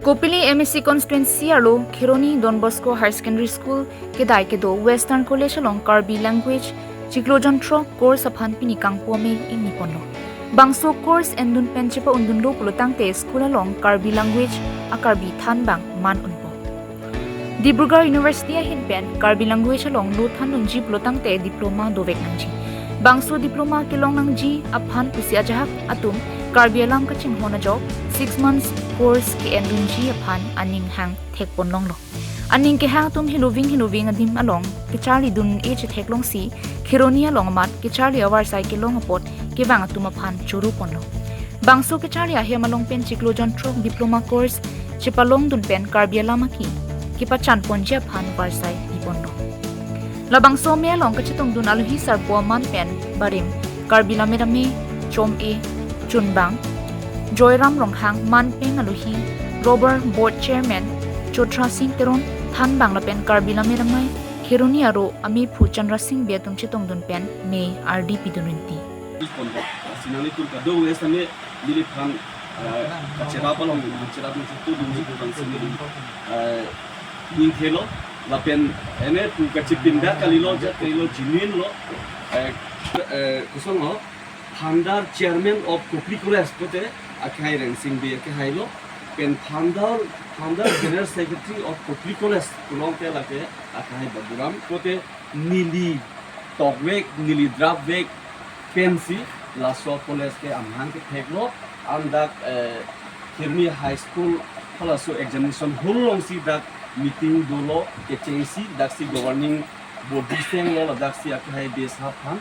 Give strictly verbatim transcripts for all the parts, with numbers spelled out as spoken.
Kopili M A C constituency arlo Kheroni Don Bosco Higher Secondary School kedai kedo Western College along Karbi language chiklo jonthrok course aphan pini kangpu amei ingni ponlo. Bangso course endun pen chepa-undunlo pulotangte school along Karbi language a-Karbi thanbang man unpo. Dibrugarh University ahin pen Karbi language along lo thandunji pulotangte diploma dovek nangji. Bangso diploma kelong nangji aphan pusi ajahak atum Karbi alam kachinghon ajok six months course ke-endunji aphan aning hang thekpon longlo. Aning kehang atum heloving heloving adim along kecharli dun-e chetheklongsi Kheroni along amat kecharli avarsai kelong apot kevang atum aphan choro ponlo. Bangso kecharli ahem along pen chiklo jonthrok diploma course chepalong dun pen Karbi alam aki kepachan ponji aphan varsai pi ponlo. Labangso amei along kachetongdun alohi sarpo aman pen barim Karbi Lammet Amei, Chom-e Chunbang, Joyram Ronghang, manpeng alohi Robber Board Chairman Chotra Sing Teron thanbang lapen Karbi Lammet Amei Kheroni aro ameiphu Chandra Sing Bey atum chetongdun pen mei ardi pidun rinti. Ikon, sinani tum kado wes ane neli phan, eh, kacherap along, kacherap nang situ dunji kurang si neli, eh, ning thelo, lapen ene pu kachepinda kalilo, ja kalilo genuine lo, eh, eh, kosonlo, founder chairman of Kopili College pote akhai Reng Sing Bey akhai lo, pen founder, founder general secretary of Kopili College pulote lake akhai Baburam pote neli tokvek, neli drapvek pensi laso college ke amahang ketheklo, an dak, eh, Kheroni High School halaso examination hall alongsi dak meeting dolo, kechengsi daksi governing body senglo, ladaksi akhai Bey sahab aphan,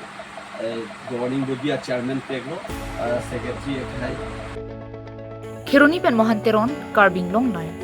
eh, governing body a-chairman peklo, eh, secretary akhai. Kheroni pen Mohan Teron, Karbi Anglong Live.